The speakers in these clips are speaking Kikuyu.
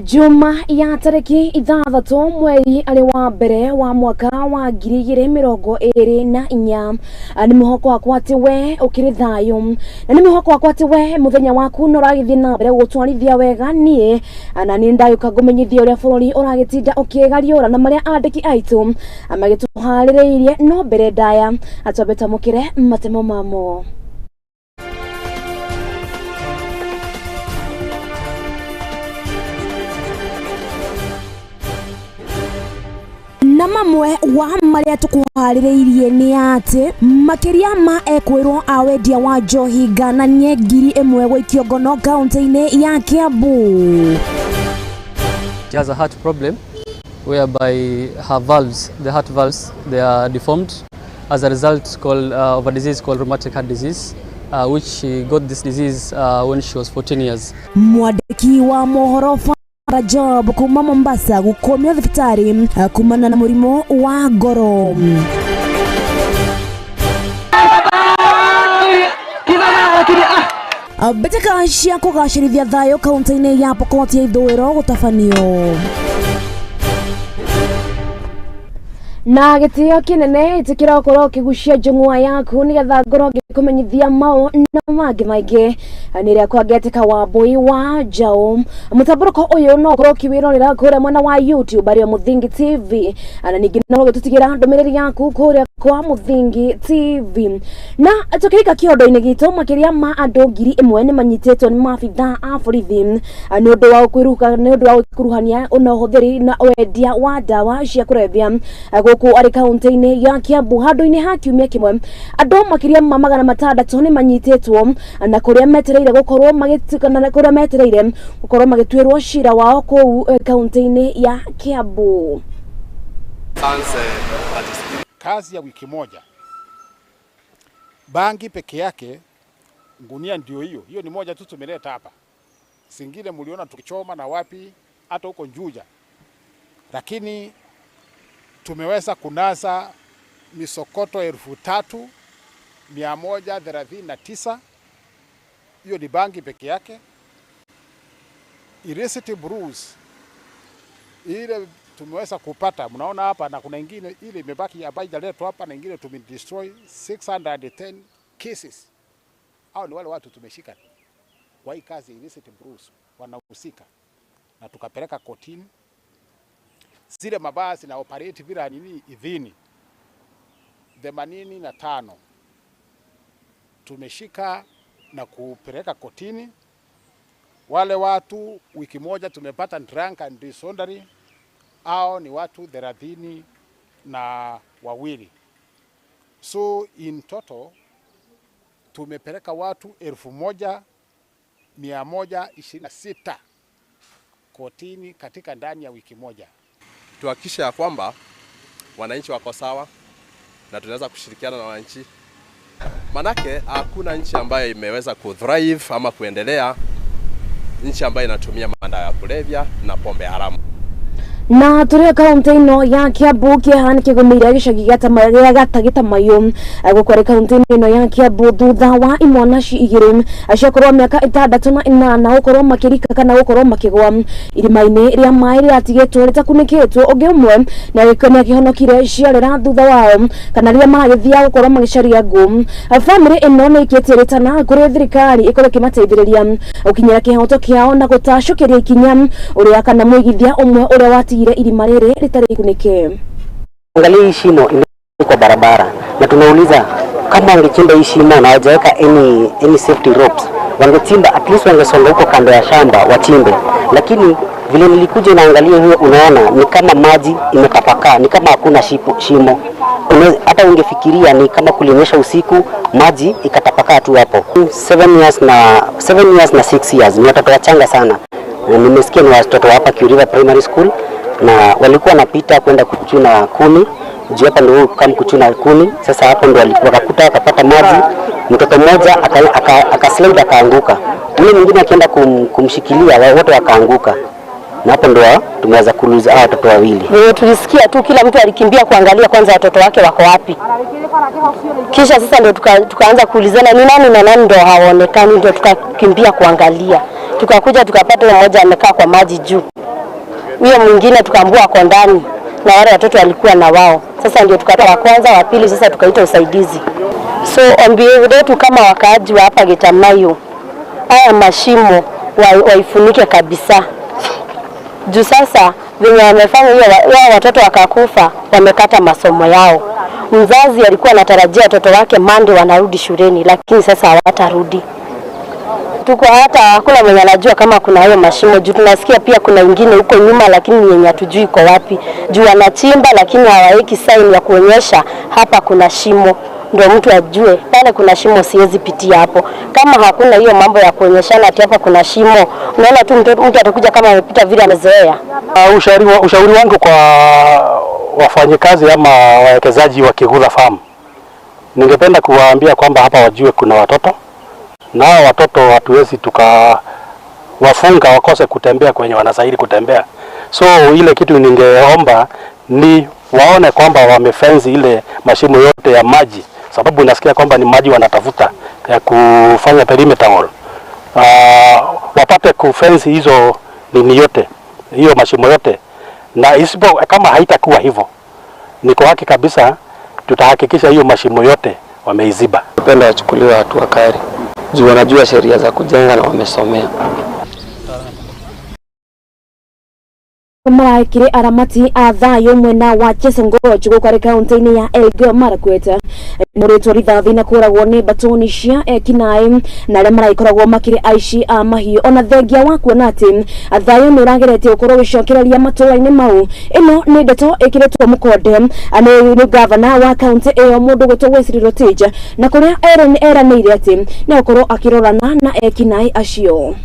Juma ya tariki 6 mweri ari wa mbere wa mwaka wa 2024. Nĩ mwĩhoko wakwa atĩ we ũkĩrĩ thayũ, na nĩ mwĩhoko wakwa atĩ we mũthenya waku no ũragĩthiĩ na mbere gũtwarithia wega. Niĩ na nĩ ndagĩũka ngũmenyithia ũrĩa bũrũri ũragĩtinda ũkĩgariũra na marĩa andĩki aitũ magĩtũharĩrĩirie. No mbere ndaya atwambe twamũkĩre matemo mamo. Na mamwe wa marĩa tũkũharĩrĩirie nĩ atĩ makĩria ma ekwĩrwo a wendia wa njohi ngananie 1000 gũikio ngono kaunti-inĩ ya Kiambu. She has a heart problem whereby her valves, the heart valves, they are deformed as a result called, of a disease called rheumatic heart disease, which she got this disease when she was 14 years. Mwandĩki wa mohoro Job kuma Mombasa gukomio thibitarĩ kumana na mũrimũ wa ngoro. Mbĩtĩka cia kũgacĩrithia thayũ kaunti-inĩ ya Pokot ya ithũĩro gũtabanio. Na gĩtĩo kĩnene, ĩtĩkĩra gũkorwo ũkĩgucia njũng'wa yaku nĩgetha ngorwo ngĩkũmenyithia mau na mangĩ maingĩ. Nĩ rĩakwa ngetĩka Wambui wa Njaũ. Mũtambũrũko ũyũ no ũkorwo ũkĩwĩrorera kũrĩa mwena wa YouTube arĩ Mũthingi TV, na ningĩ no ũgĩtũtigĩra ndũmĩrĩri yaku kũrĩa kwa Mũthingi TV. Na tũkĩrika kĩondo-inĩ gitũ, makĩria ma andũ 1000 nĩ manyitĩtwo nĩ maabitha a borithi nĩ ũndũ wa kwĩruka nĩ ũndũ wa gwĩkuruhania na ũhũthĩri na wendia wa ndawa cia kũrebia gũkũ arĩ kaunti-inĩ ya Kiambu. Handũ-inĩ ha kiumia kĩmwe, andũ makĩria ma 600 nĩ manyitĩtwo na kũrĩa metereire gũkorwo magĩtukana kũrĩa metereire gũkorwo magĩtuĩrwo cira wao kũu kaunti-inĩ ya Kiambu. Kazi ya wiki moja, bangi peke yake ngunia ndio hiyo hiyo, ni moja tu tumeleta hapa, zingine mliona tukichoma na wapi, hata huko Njuja, lakini tumeweza kunasa misokoto 3139. Hiyo ni bangi peke yake. Illicit brews ile tumeweza kupata, mnaona hapa, na kuna ingine ile imebaki ambayo haijaletwa hapa, na ingine tumedestroy 610 cases. Hao ni wale watu tumeshika kwa hii kazi illicit brews, wanahusika na tukapeleka kotini. Zile mabasi na operate bila nini idhini 85 tumeshika na kupeleka kotini. Wale watu wiki moja tumepata drunk and disorderly, hao ni watu 32. So in total tumepeleka watu 1126 kotini katika ndani ya wiki moja. Tuhakikishe ya kwamba wananchi wako sawa na tunaweza kushirikiana na wananchi. Manake hakuna nchi ambayo imeweza kuthrive ama kuendelea, nchi ambayo inatumia madawa ya kulevya na pombe haramu. Na tũrĩ kaunti ĩno ya Kiambu, kĩeha nĩ kĩgũmĩire gĩcagi gĩa Gatagĩtamaiyũ gũkũ arĩ kaunti-inĩ ĩno ya Kiambu, thutha wa imwana ci igĩrĩ ciakorwo mĩaka 6 na 8 gũkorwo makĩrika kana gũkorwo makĩgwa irima-inĩ rĩa maĩ rĩratigĩtwo rĩtakunĩkĩtwo. Ũngĩ ũmwe nĩ akĩhonokire ciarĩra thutha wao kana rĩrĩa maragĩthiaga gũkorwo magĩcaria ngũ. Bamĩrĩ ĩno nĩ ĩkĩtie rĩtana kũrĩ thirikari ĩkorwo ĩkĩmateithĩrĩria gũkinyĩra kĩhoto kĩao na gũtacũkĩria ikinya ũrĩa kana mũigithia ũmwe ũrĩa watigire irima rĩrĩ rĩtarĩ ikunĩke. Angalia hii shimo kwa barabara, na tunauliza kama wangechimba hii shimo na hawajaweka any safety ropes, wangechimba at least wangesonga huko kando ya shamba wachimbe, lakini vile nilikuja naangalia hiyo, unaona ni kama maji imetapakaa, ni kama hakuna shimo. Hata ungefikiria ni kama kulinyesha usiku, maji ikatapakaa tu hapo. 7 years na 7 years na 6 years ni watoto wachanga sana. Na nimesikia ni watoto hapa Kiuriva Primary School, na walikuwa wanapita kwenda kuchuna kuni, juu hapa ndio kama kuchuna kuni. Sasa hapo ndio wakakuta wakapata maji, mtoto mmoja akaslide akaanguka, yule mwingine akienda kumshikilia, wote wakaanguka, na hapo ndio tumeweza kuluza hao watoto wawili. Tulisikia tu kila mtu alikimbia kuangalia kwanza watoto wake wako wapi, kisha sasa ndio tukaanza kuulizana ni nani na nani ndio hawaonekani, ndio tukakimbia kuangalia, tukakuja tukapata mmoja amekaa kwa maji juu. Huyo mwingine tukaambiwa ako ndani na wale watoto walikuwa na wao. Sasa ndio tukatoa wa kwanza, wa pili, sasa tukaita usaidizi. So ombi letu kama wakaaji wa hapa Gitamayo, haya mashimo waifunike kabisa juu sasa venye wamefanya hiyo, wao watoto wakakufa, wamekata masomo yao. Mzazi alikuwa anatarajia watoto wake Monday wanarudi shuleni, lakini sasa hawatarudi. Tuko hata hakuna mwenye anajua kama kuna hayo mashimo juu tunasikia pia kuna ingine huko nyuma, lakini yenye hatujui iko wapi. Juu wanachimba lakini hawaweki sign ya kuonyesha hapa kuna shimo, ndio mtu ajue pale kuna shimo, siwezi pitia hapo. Kama hakuna hiyo mambo ya kuonyeshana ati hapa kuna shimo, unaona tu mtu atakuja kama amepita vile amezoea. Ushauri wangu kwa wafanyikazi ama wawekezaji wa Kigutha Farm, ningependa kuwaambia kwamba hapa wajue kuna watoto, na hao watoto hatuwezi tukawafunga wakose kutembea kwenye wanastahili kutembea. So ile kitu ningeomba ni waone kwamba wamefence ile mashimo yote ya maji, sababu nasikia kwamba ni maji wanatafuta ya kufanya perimeter wall. Wapate kufence hizo nini yote, hiyo mashimo yote, na isipo kama haitakuwa hivyo, niko haki kabisa tutahakikisha hiyo mashimo yote wameiziba. Napenda wachukuliwe hatua kali juu wanajua sheria za kujenga na wamesomea. Marakire aramati a thayũ mwena wa Chesongoch gũkũ arĩ kaunti-inĩ ya Elgeyo Marakwet mũrĩtwo rithathi na kũragwo nĩ mbatũni cia ekinaĩ na arĩa maragĩkoragwo makĩrĩ aici a mahiũ. Ona thengia wa kuona atĩ thayũ nĩ ũrageretie gũkorwo ũgĩcokereria matũra-inĩ mau, ĩno nĩ ndeto ĩkĩrĩtwo mũkonde nĩ gavana wa kaunti ĩyo mũndũ ũgwĩtwo Wesley Rotich, na kũrĩa eranĩire atĩ nĩ egũkorwo akĩrorana na ekinaĩ acio.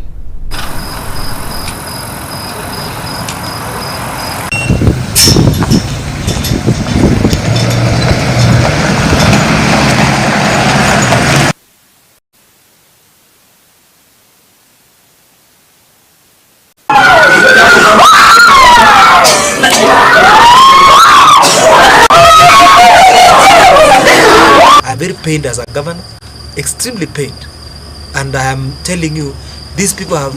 I'm very pained as a governor, extremely pained. And I am telling you, these people have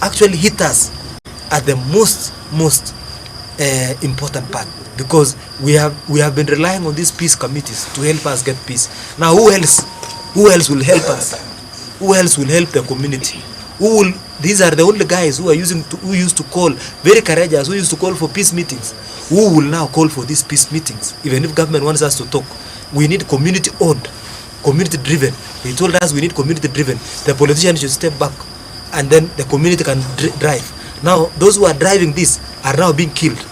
actually hit us at the most important part, because we have been relying on these peace committees to help us get peace. Now who else will help us? Who else will help the community? These are the only guys who are who used to call, very courageous, who used to call for peace meetings. Who will now call for these peace meetings? Even if government wants us to talk, we need community owned, community driven. They told us we need community driven. The politicians should step back, and then the community can drive. Now those who are driving this are now being killed.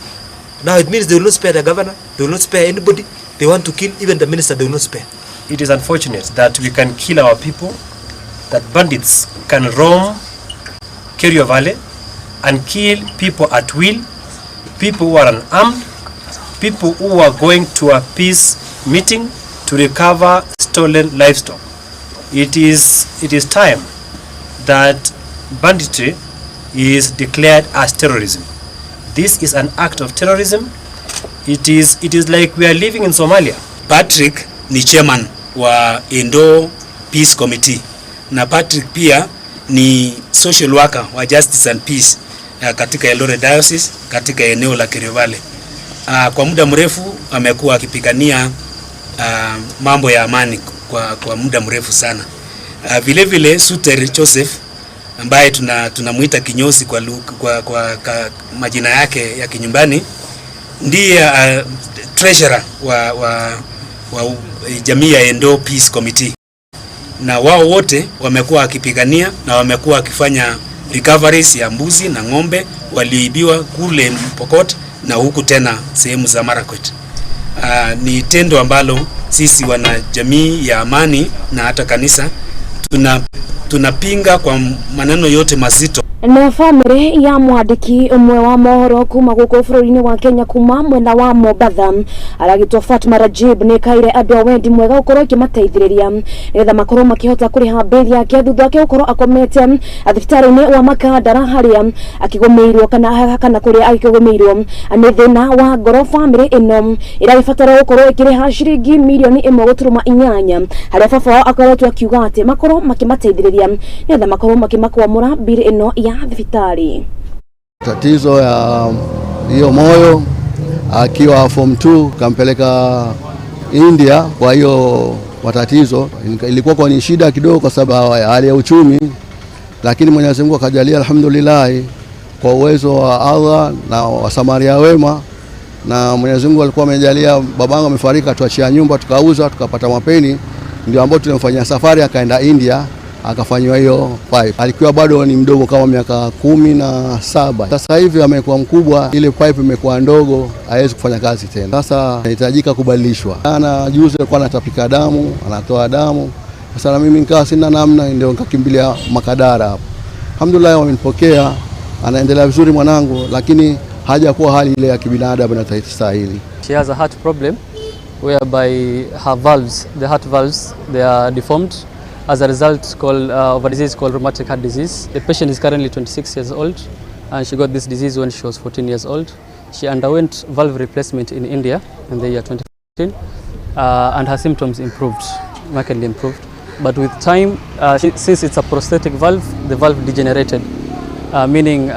Now it means they will not spare the governor, they will not spare anybody. They want to kill even the minister, they will not spare. It is unfortunate that we can kill our people, that bandits can roam Kerio Valley and kill people at will, people who are unarmed, people who are going to a peace meeting to recover stolen livestock. It is time that banditry is declared as terrorism. This is an act of terrorism. It is like we are living in Somalia. Patrick ni chairman wa Endo Peace Committee, na Patrick pia ni social worker wa Justice and Peace katika Eldoret Diocese katika eneo la Kerio Valley. Kwa muda mrefu amekuwa akipigania mambo ya amani kwa muda mrefu sana. Vile vile Suter Joseph ambaye tunamuita kinyozi kwa majina yake ya kinyumbani, ndiye treasurer wa jamii ya Endo Peace Committee. Na wao wote wamekuwa wakipigania na wamekuwa wakifanya recoveries ya mbuzi na ng'ombe walioibiwa kule Pokot na huku tena sehemu za Marakwet. Ni tendo ambalo sisi wana jamii ya amani na hata kanisa tunapinga kwa maneno yote mazito. Na family ya mwandiki umwe wa mohoro kuma guku bũrũri-inĩ wa Kenya kuma mwena wa Mombatha aragĩtwo Fatma Rajib nĩ kaire andũ a wendi mwega gũkorwo ĩkĩmateithĩrĩria nĩgetha makorwo makĩhota kũrĩha mbĩri yake thutha wake gũkorwo akomete thibitarĩ-inĩ wa Makandara harĩa akĩgũmĩirwo kana kũrĩa agĩkĩgũmĩirwo nĩ thĩna wa ngoro. Family ĩno ĩragĩbatara gũkorwo ĩkĩrĩha ciringi mirioni 1.8 harĩa baba wao akoretwo akiuga atĩ makorwo makĩmateithĩrĩria nĩgetha makorwo makĩmakwamũra mbĩri ĩno ya thibitarĩ. Tatizo ya hiyo moyo akiwa form 2 kampeleka India. Kwa hiyo matatizo ilikuwa kwa ni shida kidogo kwa sababu ya hali ya uchumi, lakini Mwenyezi Mungu akajalia alhamdulillah kwa uwezo wa Allah na wasamaria wema, na Mwenyezi Mungu alikuwa amejalia babangu amefariki, atuachia nyumba tukauza tukapata mapeni, ndio ambao tulimfanyia safari akaenda India akafanywa hiyo pipe. Alikuwa bado ni mdogo kama miaka 17. Sasa hivi amekuwa mkubwa, ile pipe imekuwa ndogo, haiwezi kufanya kazi tena. Sasa inahitajika kubadilishwa. Ana juzi alikuwa anatapika damu, anatoa damu. Sasa na mimi nikawa sina namna, ndio nikakimbilia Makadara hapo. Alhamdulillah wamenipokea, anaendelea vizuri mwanangu, lakini hajakuwa hali ile ya kibinadamu inastahili. She has a heart problem whereby her valves, the heart valves, they are deformed as a result called, of a disease called rheumatic heart disease. The patient is currently 26 years old and she got this disease when she was 14 years old. She underwent valve replacement in India in the year 2015 and her symptoms improved, markedly improved. But with time, since it's a prosthetic valve, the valve degenerated, meaning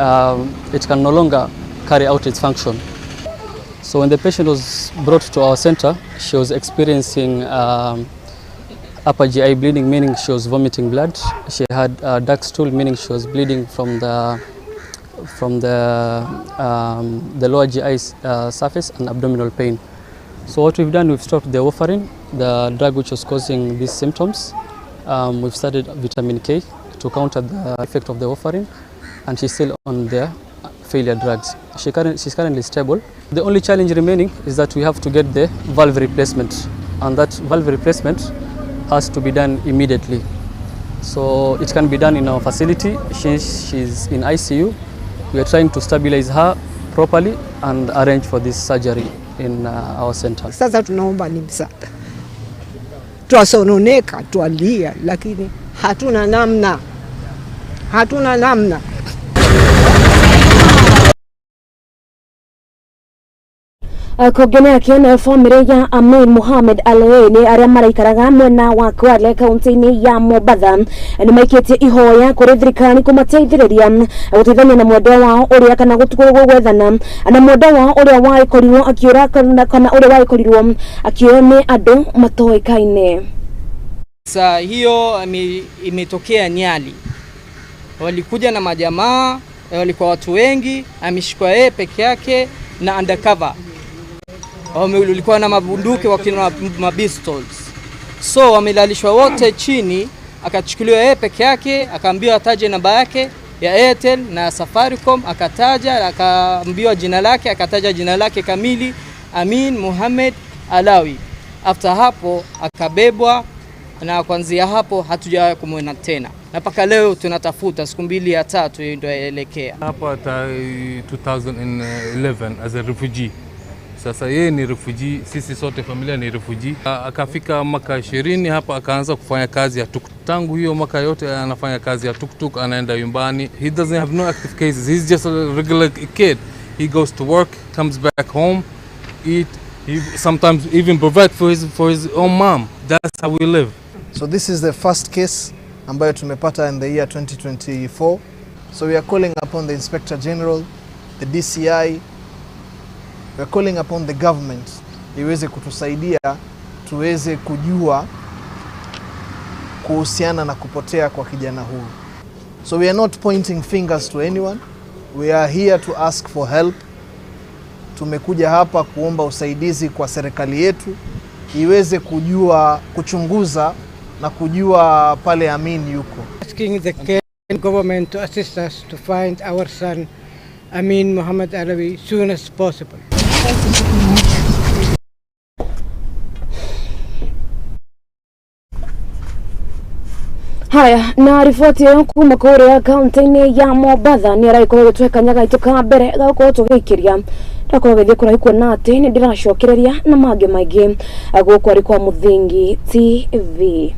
it can no longer carry out its function. So when the patient was brought to our center, she was experiencing upper GI bleeding, meaning she was vomiting blood. She had dark stool, meaning she was bleeding from the lower GI surface, and abdominal pain. So what we've done, we've stopped the warfarin, the drug which was causing these symptoms. We've started vitamin K to counter the effect of the warfarin, and she's still on the failure drugs. She's currently stable. The only challenge remaining is that we have to get the valve replacement, and that valve replacement has to be done immediately. So it can be done in our facility. She's in ICU. We are trying to stabilize her properly and arrange for this surgery in our center. Sasa tunaomba ni msaada. Twasononeka, twalia, lakini hatuna namna. Hatuna namna. Kũngĩ akĩona bamĩrĩ ya Amin Mohamed Alawi nĩ arĩa maraikaraga mwena wa Kwale kaunti-inĩ ya Mombatha nĩ maikĩtie ihoya kũrĩ thirikari kũmateithĩrĩria gũteithania na mwendwa wao ũrĩa kana gwethana na mwendwa wao ũrĩa waikorirwo akĩũra kana ũrĩa waikorirwo akĩũrwo nĩ andũ matoĩkaine. Sasa hiyo imetokea Nyali, walikuja na majamaa, walikuwa watu wengi, ameshikwa yeye peke yake na undercover. Walikuwa na mabunduki wakina mapistols. So wamelalishwa wote chini, akachukuliwa yeye peke yake, akaambiwa ataje namba yake ya Airtel na Safaricom, akataja, akaambiwa jina lake, akataja jina lake kamili Amin Mohamed Alawi. After hapo akabebwa, na kuanzia hapo hatujawahi kumuona tena. Na mpaka leo tunatafuta, siku mbili ya tatu ndio elekea. Hapa 2011 as a refugee. Sasa yeye ni refugee, sisi sote familia ni refugee. Akafika mwaka 20 hapa akaanza kufanya kazi ya tuktuk. Tangu hiyo mwaka yote anafanya kazi ya tuktuk, anaenda nyumbani. He doesn't have no active cases. He's just a regular kid. He goes to work, comes back home, eat, he sometimes even provide for his own mom. That's how we live. So this is the first case ambayo tumepata in the year 2024. So we are calling upon the Inspector General, the DCI, we are calling upon the government iweze kutusaidia tuweze kujua kuhusiana na kupotea kwa kijana huyu. So we are not pointing fingers to anyone. We are here to ask for help. Tumekuja hapa kuomba usaidizi kwa serikali yetu iweze kujua, kuchunguza na kujua pale Amin yuko. Asking the Kenyan government to assist us to find our son Amin Mohamed Alawi soon as possible. Haya, na riboti ĩyo kuma kũrĩa kaunti-inĩ ya Mombatha nĩ ĩragĩkorwo ĩgĩtũhe kanya gaitũ ka mbere ga gũkorwo tũgĩikĩria ndakorwo gĩthiĩ kũraihu kuona atĩ nĩ ndĩracokereria na mangĩ maingĩ gũkũ arĩ kwa Mũthingi TV.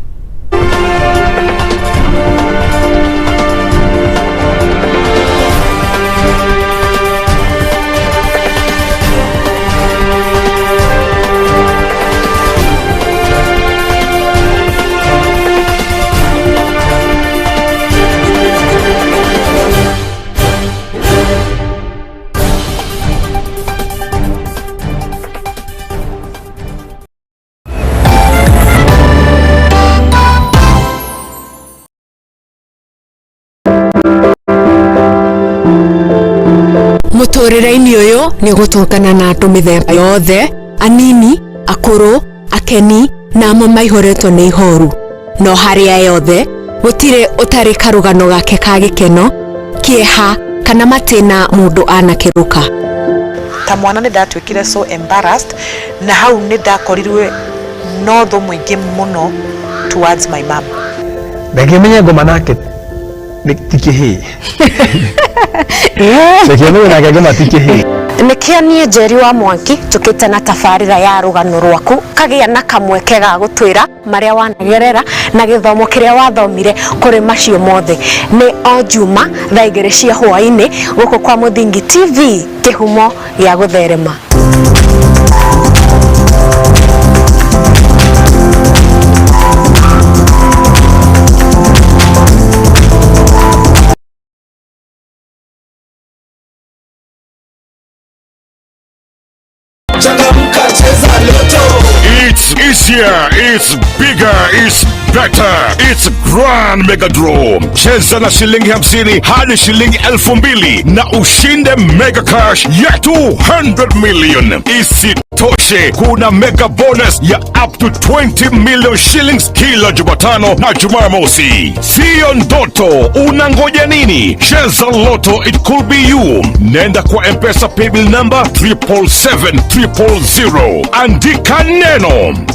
Mũtũrĩre-inĩ ũyũ nĩ ũgũtũngana na andũ mĩthemba yothe, anini, akũrũ, akeni na amwe maihũrĩtwo nĩ ihoru. No harĩ aya othe, gũtirĩ ũtarĩ karũgano gake ka gĩkeno, kĩeha kana matĩna mũndũ anakĩrũka. Ta mwana nĩ ndatuĩkire so embarrassed, na hau nĩ ndakorirwe no thũ mũingĩ mũno towards my mom. Ndangĩmenya ngoma nake nĩ ti kĩhĩĩ. Ndangĩmenya nake ngoma ti kĩhĩĩ. Nĩkĩo niĩ Njeri wa Mwangi njũkĩte na tabarĩra ya rũgano rwaku kagĩa na kamweke ga gũtwĩra marĩa wanagerera na gĩthomo kĩrĩa wathomire kũrĩ macio mothe. Nĩ o Juma thaa 2 cia hwaĩ-inĩ gũkũ kwa Mũthingi TV, kĩhumo gĩa gũtherema. It's easier, it's bigger, it's better, it's Grand Mega Draw. Cheza na shilingi 50 hadi shilingi 2000 na ushinde mega cash ya 200 million. Isitoshe, kuna mega bonus ya up to 20 million shillings kila Jumatano na Jumamosi. Sio ndoto, unangoja nini? Cheza Lotto, it could be you. Nenda kwa M-Pesa paybill number 777 000. Andika neno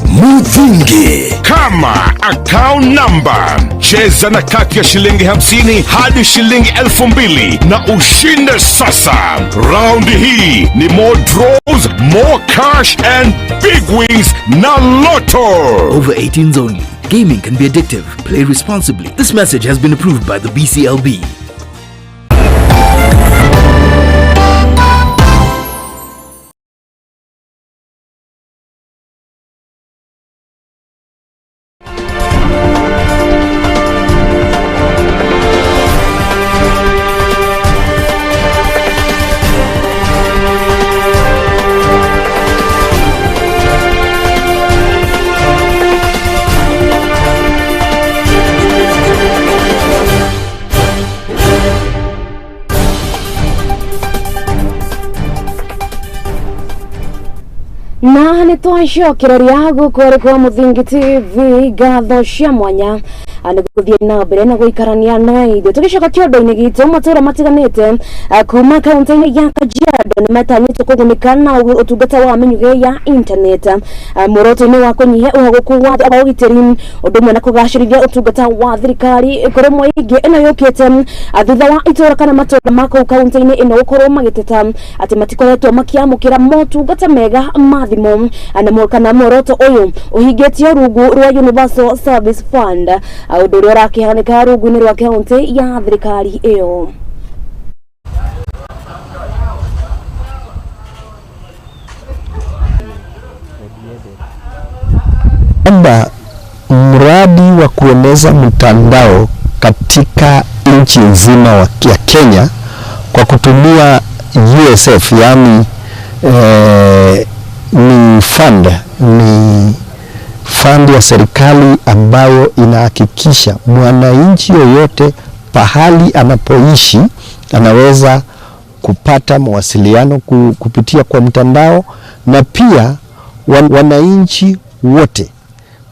Muthingi kama account number. Cheza na kati ya shilingi 50 hadi shilingi 2000 na ushinde sasa. Round hii ni more draws, more cash and big wins na Lotto. Over 18s only. Gaming can be addictive. Play responsibly. This message has been approved by the BCLB. Na nĩ twacokereria gũkũ arĩ kwa Mũthingi TV ngatho cia mwanya nĩ gũthiĩ na mbere na gũikarania na ithuĩ. Tũgĩcoka kĩondo-inĩ gitũ, matũra matiganĩte kuma kaunti-inĩ ya Kajiado nĩ matanyĩtwo kũgunĩka na ũtungata wa mĩnyugĩ ya internet, muoroto-inĩ wa kũnyihia ũhagũku wa ũgitĩri ũndũ ũmwe na kũgacĩrithia ũtungata wa thirikari kũrĩ mũingĩ. Ĩno yũkĩte thutha wa itũra kana matũra ma kũu kaunti-inĩ ĩno gũkorwo magĩteta atĩ matikoretwo makĩamũkĩra motungata mega ma thimũ na kana muoroto ũyũ ũhingĩtio rungu rwa Universal Service Fund, ũndũ ũrĩa ũrakĩhanĩka rungu-inĩ rwa kaunti ya thirikari ĩyo. Kwamba mradi wa kueneza mtandao katika nchi nzima ya Kenya kwa kutumia USF, yani ni fund ya serikali ambayo inahakikisha mwananchi yoyote pahali anapoishi anaweza kupata mawasiliano kupitia kwa mtandao, na pia wananchi wote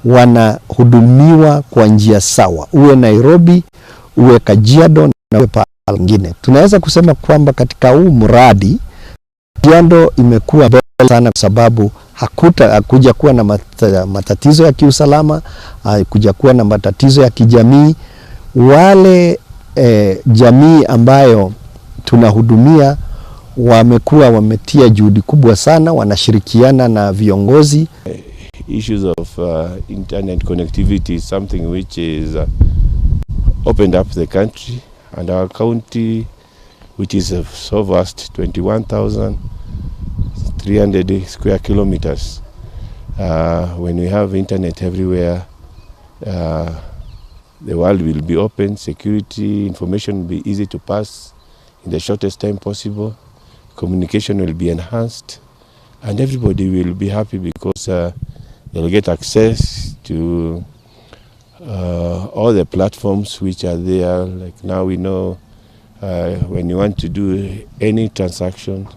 wanahudumiwa kwa njia sawa, uwe Nairobi, uwe Kajiado na uwe pahali pengine. Tunaweza kusema kwamba katika huu mradi Kajiado imekuwa mbele sana, kwa sababu hakuja kuwa na matatizo ya kiusalama, hakuja kuwa na matatizo ya kijamii. Wale jamii ambayo tunahudumia wamekuwa wametia juhudi kubwa sana, wanashirikiana na viongozi. Issues of internet connectivity is something which is opened up the country, and our county, which is so vast, 21,300 square kilometers. When we have internet everywhere, the world will be open, security, information will be easy to pass in the shortest time possible, communication will be enhanced, and everybody will be happy because they'll get access to all the platforms which are there. Like now we know When you want to do any transaction,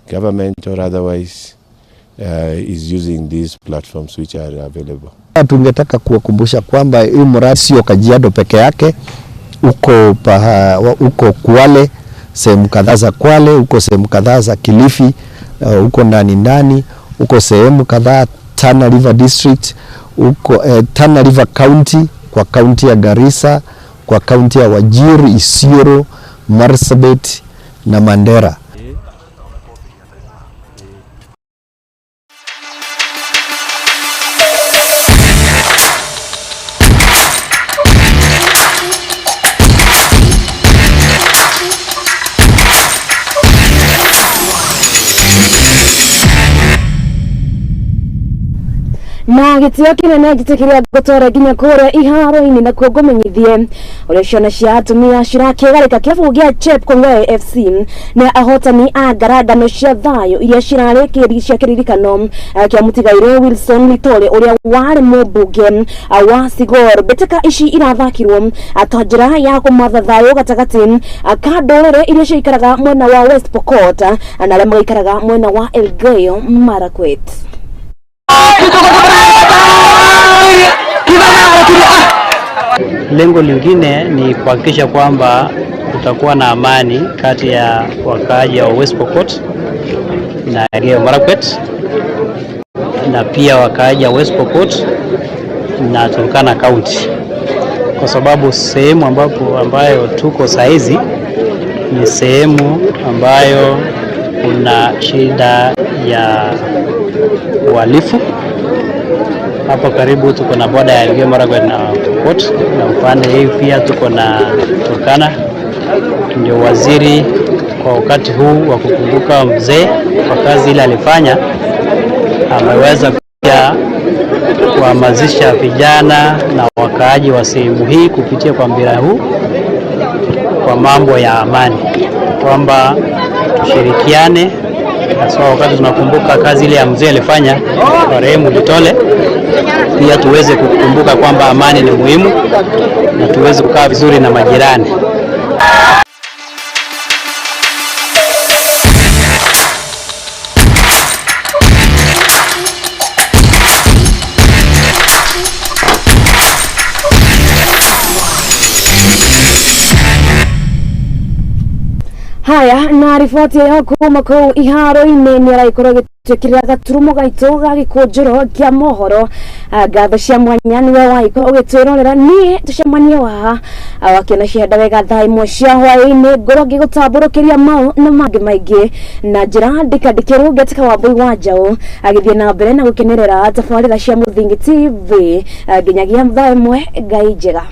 government or otherwise, is using these platforms which are available. Tungetaka kuwakumbusha kwamba hii mradi sio Kajiado peke yake, uko Kwale, sehemu kadhaa za Kwale, uko sehemu kadhaa za Kilifi, uko ndani ndani, uko sehemu kadhaa Tana River District, uko Tana River County, kwa kaunti ya Garissa, kwa kaunti ya Wajir, Isiolo, Marsabit na Mandera. Na gĩtĩo kĩnene njĩtĩkĩria ngũtware nginya kũrĩa iharo-inĩ nakuo ngũmenyithie ũrĩa ciana cia atumia cirakĩgarĩka kĩrabu gĩa Chepkong'oe FC na ahotani a ngarangano cia thayũ iria cirarĩ cia kĩririkano kĩa mũtigairĩ Wilson Litole ũrĩa warĩ mũmbunge wa Sigor. Mbĩtĩka ici irathakirwo ta njĩra ya kũmatha thayũ gatagatĩ ka ndũrĩrĩ iria ciikaraga mwena wa West Pokot na arĩa magaikaraga mwena wa Elgeyo Marakwet. Lengo lingine ni kuhakikisha kwamba kutakuwa na amani kati ya wakaaji wa West Pokot na Elgeyo Marakwet na pia wakaaji wa West Pokot na Turkana County, kwa sababu sehemu ambayo tuko saizi ni sehemu ambayo kuna shida ya uhalifu. Hapo karibu tuko na boda ya Elgeyo Marakwet na Pokot, na upande hii pia tuko na Turkana. Ndio waziri kwa wakati huu wa kukumbuka mzee kwa kazi ile alifanya, ameweza pia kuhamasisha vijana na wakaaji wa sehemu hii kupitia kwa mpira huu kwa mambo ya amani, kwamba tushirikiane haswa wakati tunakumbuka kazi ile ya mzee alifanya marehemu Litole, pia tuweze kukumbuka kwamba amani ni muhimu na tuweze kukaa vizuri na majirani. Haya na riboti ĩyo kuma kũu iharo-inĩ nĩ aragĩkorwo gĩtwĩkĩrĩra gaturumo gaitũ ga gĩkũnjũro kĩa mohoro. Ngatho cia mwanya nĩwe wagĩkorwo ũgĩtwĩrorera, niĩ tũcemanie waha wakĩona cienda wega thaa 1 cia hwaĩ-inĩ, ngorwo ngĩgũtambũrũkĩria mau na mangĩ maingĩ na njĩra ndĩkandĩkĩrwo ngetĩka Wambũi wa Njaũ agĩthiĩ na mbere na gũkenerera tabarĩra cia Mũthingi TV nginyagia thaa 1. Ngai njega.